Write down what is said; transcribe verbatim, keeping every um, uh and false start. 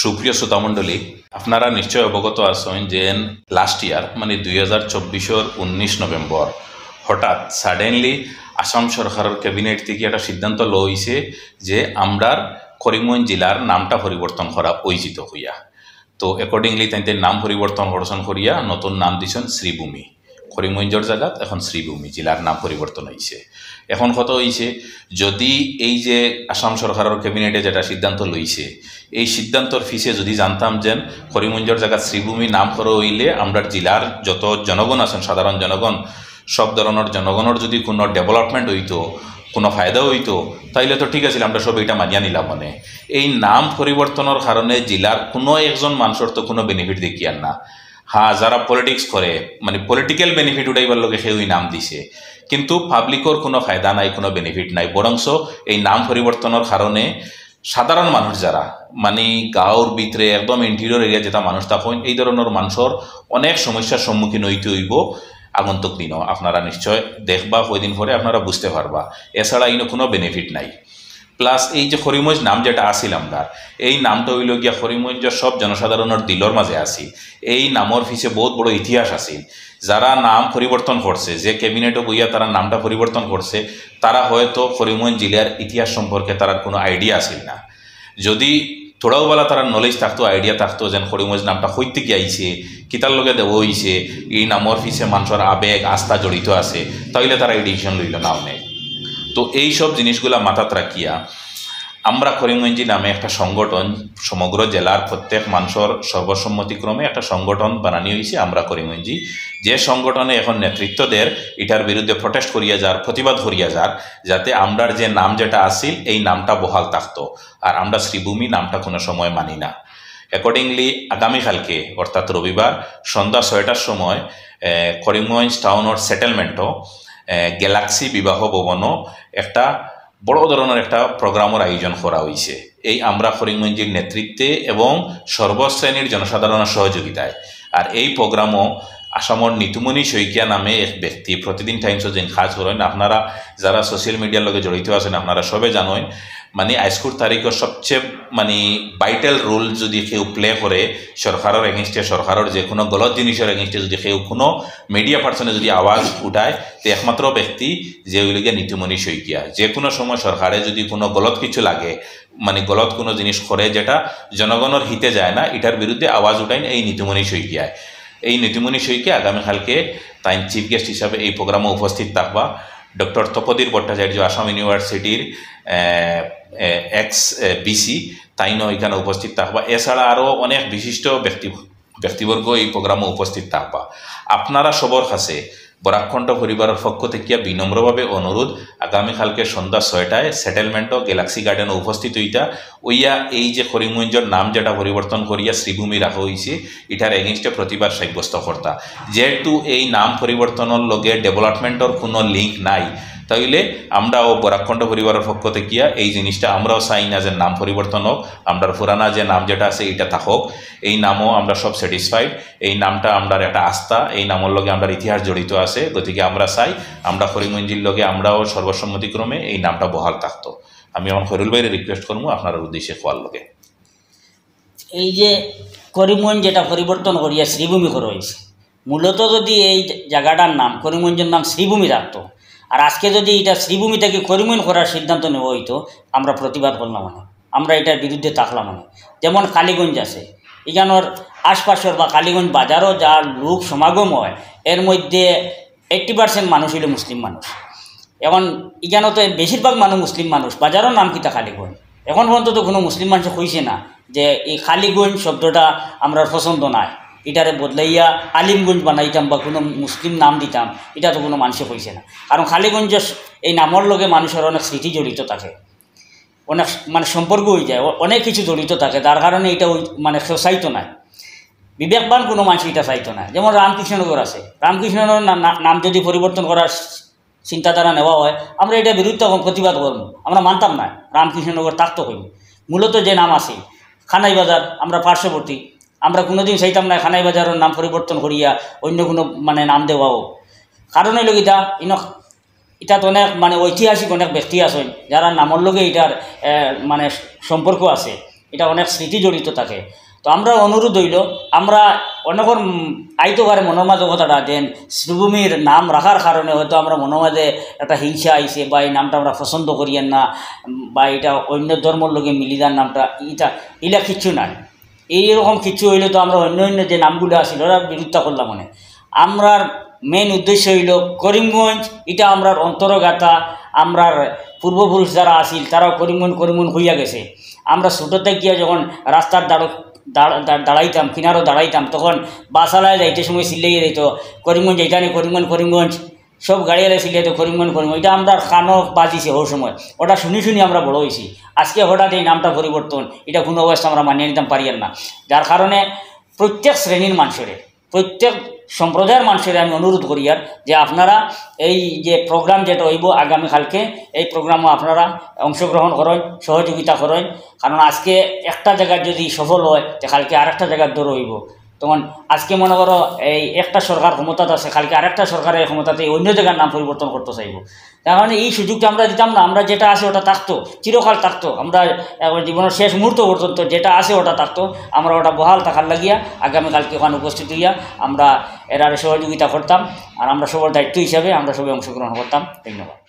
সুপ্রিয় শ্রোতামণ্ডলী, আপনারা নিশ্চয় অবগত আছেন যে লাস্ট ইয়ার, মানে দুই হাজার চব্বিশর উনিশ নভেম্বর, হঠাৎ সাডেনলি আসাম সরকারের ক্যাবিনেট থেকে একটা সিদ্ধান্ত লওয়া হয়েছে যে আমরার করিমগঞ্জ জেলার নামটা পরিবর্তন করা উচিত হইয়া। তো অ্যাকর্ডিংলি তাইতে নাম পরিবর্তন করছেন করিয়া নতুন নাম দিছেন শ্রীভূমি। করিমগঞ্জর জায়গাত এখন শ্রীভূমি জেলার নাম পরিবর্তন হয়েছে। এখন কথা হয়েছে, যদি এই যে আসাম সরকারের ক্যাবিনেটে যেটা সিদ্ধান্ত লইছে, এই সিদ্ধান্তর পিছে যদি জানতাম যে করিমগঞ্জর জায়গাত শ্রীভূমি নাম করা হইলে আমরার জেলার যত জনগণ আছেন, সাধারণ জনগণ, সব ধরনের জনগণের যদি কোনো ডেভেলপমেন্ট হইতো, কোনো ফায়দা হইতো, তাইলে তো ঠিক আছিল, আমরা সব এটা মানিয়া নিলাম। মানে এই নাম পরিবর্তনের কারণে জেলার কোনো একজন মানুষের তো কোনো বেনিফিট দেখিয়ার না। হ্যাঁ, যারা পলিটিক্স করে, মানে পলিটিক্যাল বেনিফিট উঠাইবার লগে কেউই নাম দিছে, কিন্তু পাবলিকর কোনো ফায়দা নাই, কোনো বেনিফিট নাই। বরঞ্চ এই নাম পরিবর্তনের কারণে সাধারণ মানুষ যারা, মানে গাঁওর ভিতরে একদম ইন্টেরিয়র এরিয়া যেটা মানুষ থাকইন, এই ধরনের মানুষের অনেক সমস্যার সম্মুখীন হইতে হইব আগন্তুক দিনও। আপনারা নিশ্চয় দেখবা, কয়দিন পরে আপনারা বুঝতে পারবা। এছাড়া ইনো কোনো বেনিফিট নাই। প্লাস এই যে করিমগঞ্জ নাম যেটা আছিল আমরার, এই নামটা হইল গিয়া করিমগঞ্জর সব জনসাধারণের দিলর মাঝে আছিল। এই নামর পিছে বহুত বড় ইতিহাস আছিল। যারা নাম পরিবর্তন করছে, যে ক্যাবিনেটও বইয়া তারা নামটা পরিবর্তন করছে, তারা হয়তো করিমগঞ্জ জেলার ইতিহাস সম্পর্কে তারার কোনো আইডিয়া আছিল না। যদি থোড়াও বালা তারার নলেজ থাকতো, আইডিয়া থাকতো, যেন করিমগঞ্জ নামটা কইতে কি আইছে, কিতার লগে দেওয়া হইছে, এই নামর পিছে মানুষের আবেগ, আস্থা জড়িত আছে, তাইলে তারা এই ডিসিশন লইল না অনেক। তো এই সব জিনিসগুলা মাথাত রাখিয়া আমরা করিমগঞ্জি নামে একটা সংগঠন, সমগ্র জেলার প্রত্যেক মানুষের সর্বসম্মতিক্রমে একটা সংগঠন বানানি হয়েছে আমরা করিমগঞ্জি। যে সংগঠনে এখন নেতৃত্ব দের, এটার বিরুদ্ধে প্রোটেস্ট করিয়া যার, প্রতিবাদ করিয়া যার, যাতে আমরার যে নাম যেটা আছিল, এই নামটা বহাল থাকতো, আর আমরা শ্রীভূমি নামটা কোনো সময় মানি না। অ্যাকর্ডিংলি আগামীকালকে অর্থাৎ রবিবার সন্ধ্যা ছয়টার সময়, এ, করিমগঞ্জ টাউনের সেটেলমেন্টও, এ, গ্যালাক্সি বিবাহ ভবনও একটা বড় ধরনের একটা প্রোগ্রামের আয়োজন করা হয়েছে এই আমরা করিমগঞ্জের নেতৃত্বে এবং সর্বশ্রেণীর জনসাধারণের সহযোগিতায়। আর এই প্রোগ্রামও আসামর নিতুমণি শইকীয়া নামে এক ব্যক্তি প্রতিদিন টাইমসও যেন কাজ করেন। আপনারা যারা সোশ্যাল মিডিয়ার লগে জড়িত আছেন, আপনারা সবে জানেন, মানে আইজকুর তারিখর সবচেয়ে মানে ভাইটাল রোল যদি কেউ প্লে করে সরকারের এগেনস্টে, সরকারের যে কোনো গলত জিনিসের এগেনস্টে যদি কেউ কোনো মিডিয়া পার্সনে যদি আওয়াজ উঠায়, তো একমাত্র ব্যক্তি যে হইল গিয়া নিতুমণি শইকীয়া। যে কোনো সময় সরকারে যদি কোনো গলত কিছু লাগে, মানে গলত কোনো জিনিস করে যেটা জনগণের হিতে যায় না, এটার বিরুদ্ধে আওয়াজ উঠাইন এই নিতুমণি শইকীয়ায়। এই নিতুমণি শইকীয়া আগামীকালকে তাইন চিফ গেস্ট হিসাবে এই প্রোগ্রামে উপস্থিত থাকবা। ডক্টর তপোধীর ভট্টাচার্য, আসাম ইউনিভার্সিটির, এ, এ, এক্স, এ, ভিসি, তাইনও এখানে উপস্থিত থাকবা। এছাড়া আরও অনেক বিশিষ্ট ব্যক্তি, ব্যক্তিবর্গ এই প্রোগ্রামে উপস্থিত থাকবা। আপনারা সবার কাছে বরাককণ্ঠ পরিবারের পক্ষ থেকে বিনম্রভাবে অনুরোধ, আগামীকালকে সন্ধ্যা ছয়টায় সেটেলমেন্টও গ্যালাক্সি গার্ডেনে উপস্থিত হইতা, হইয়া এই যে করিমগঞ্জের নাম যেটা পরিবর্তন করিয়া শ্রীভূমি রাখা হয়েছে, এটার এগেনস্টে প্রতিবাদ সাব্যস্ত করতা। যেহেতু এই নাম পরিবর্তনের লগে ডেভেলপমেন্টর কোনো লিংক নাই, তাইলে আমরাও বরাককণ্ঠ পরিবারের পক্ষ থেকে এই জিনিসটা আমরাও চাই না যে নাম পরিবর্তন হোক, আমরার পুরানা যে নাম যেটা আছে এটা থাকুক। এই নামও আমরা সব স্যাটিসফাইড। এই নামটা আমরার একটা আস্থা, এই নামর লগে আমরার ইতিহাস জড়িত আছে, গতিকে আমরা চাই আমরা করিমগঞ্জির লগে আমরাও সর্বসম্মতিক্রমে এই নামটা বহাল থাকতো। আমি এখন খৈরুল ভাইরে রিকোয়েস্ট করবো আপনার উদ্দেশ্যে কওয়ার লগে। এই যে করিমগঞ্জ যেটা পরিবর্তন করিয়া শ্রীভূমি করা হয়েছে, মূলত যদি এই জায়গাটার নাম, করিমগঞ্জের নাম শ্রীভূমি রাখতো, আর আজকে যদি এটা শ্রীভূমি থেকে করিমগঞ্জ করার সিদ্ধান্ত নেওয়া হইতো, আমরা প্রতিবাদ করলাম অনে, আমরা এটার বিরুদ্ধে থাকলাম অনে। যেমন কালীগঞ্জ আছে, এখানোর আশপাশর বা কালীগঞ্জ বাজারও যার লোক সমাগম হয়, এর মধ্যে এইট্টি পার্সেন্ট মানুষ হইল মুসলিম মানুষ। এখন এখানো তো বেশিরভাগ মানুষ মুসলিম মানুষ, বাজারর নাম কিতা কালীগঞ্জ? এখন পর্যন্ত তো কোনো মুসলিম মানুষে কইছে না যে এই কালীগঞ্জ শব্দটা আমরার পছন্দ নায়, এটারে বদলাইয়া আলিমগঞ্জ বানাইতাম বা কোনো মুসলিম নাম দিতাম, এটা তো কোনো মানুষে কইছে না। কারণ কালীগঞ্জ এই নামর লগে মানুষের অনেক স্মৃতি জড়িত থাকে, অনেক মানে সম্পর্ক হয়ে যায়, অ-, অনেক কিছু জড়িত থাকে, যার কারণে এটা ওই মানে কেউ চাইতো না। বিবেকবান কোনো মানুষ এটা চাইতো না। যেমন রামকৃষ্ণনগর আছে, রামকৃষ্ণনগর না-, না-, নাম যদি পরিবর্তন করার চিন্তাধারা নেওয়া হয়, আমরা এটা বিরুদ্ধে এখন প্রতিবাদ করবো, আমরা মানতাম না রামকৃষ্ণনগর থাকতো কই। মূলত যে নাম আছে কানাই বাজার, আমরা পার্শ্ববর্তী, আমরা কোনোদিন চাইতাম না কানাই বাজারের নাম পরিবর্তন করিয়া অন্য কোনো মানে নাম দেওয়া হোক। কারণ হইল কিতা, ইনো এটা তো অনেক মানে ঐতিহাসিক অনেক ব্যক্তি আছেন যারা নামর লগে এটার এ, মানে সম্পর্ক আছে। এটা অনেক স্মৃতি জড়িত থাকে। তো আমরা অনুরোধ অইলো, আমরা অনেকর, উম, আইতো পারে মনর মাঝে কথাটা, যেন শ্রীভূমির নাম রাখার কারণে হয়তো আমরা মনর মাঝে একটা হিংসা আইছে, বা এই নামটা আমরা পছন্দ করিয়ার না, উম, বা এটা অন্য ধর্মর লগে মিলি যার নামটা, এটা, ইলা কিচ্ছু নাই। এইরকম কিচ্ছু অইলে তো আমরা অন্য অন্য যে নামগুলা আছিল, ওরার বিরোধিতা করলাম মানে। আমরার main উদ্দেশ্য অইলো করিমগঞ্জ, এটা আমরার অন্তরগাথা, আমরার পূর্বপুরুষ যারা আছিল, তারাও করিমগঞ্জ, করিমগঞ্জ কইয়া গেছে। আমরা ছোটো থাকিয়া যখন রাস্তার দাঁড়ো-, দাঁড়-, দাঁড়-, দাঁড়াইতাম, কিনারো দাঁড়াইতাম, তখন বাসালায় যাইতে সময় চিল্লাইয়া যাইতো, "করিমগঞ্জ যাইতানি, করিমগঞ্জ, করিমগঞ্জ।" সব গাড়িয়ালায় চিল্লাইতো, "করিমগঞ্জ, করিমগঞ্জ।" এটা আমরার কানো বাজিছে ওই সময়, ওটা শুনি শুনি আমরা বড় অইছি। আজকে হঠাৎ এই নামটা পরিবর্তন, এটা কোনো অবস্থা আমরা মানিয়া নিতাম পারিয়ার না। যার কারণে প্রত্যেক শ্রেণীর মানুষরে, প্রত্যেক সম্প্রদায়ের মানুষরে আমি অনুরোধ করিয়ার যে আপনারা এই যে program যেটা অইবো আগামীকালকে, এই programও আপনারা অংশগ্রহণ করইন, সহযোগিতা করইন। কারণ আজকে একটা জাগাত যদি সফল অয়, তে কালকে আরেকটা জাগাত ধরো অইবো। তখন আজকে মনে করো এই একটা সরকার ক্ষমতাত আছে, কালকে আরেকটা সরকার এই ক্ষমতাত অইন্য জাগার নাম পরিবর্তন করতো চাইবো। তার কারণে এই সুযোগটা আমরা দিতাম না, আমরা যেটা আছে ওটা থাকতো, চিরকাল থাকতো। আমরা একবার জীবনর শেষ মুহূর্ত পর্যন্ত যেটা আছে ওটা থাকতো, আমরা ওটা বহাল থাকার লাগিয়া আগামীকালকে ওখানে উপস্থিত অইয়া আমরা এরারে সহযোগিতা করতাম, আর আমরা সবার দায়িত্ব হিসাবে আমরা সবাই অংশগ্রহণ করতাম। ধন্যবাদ।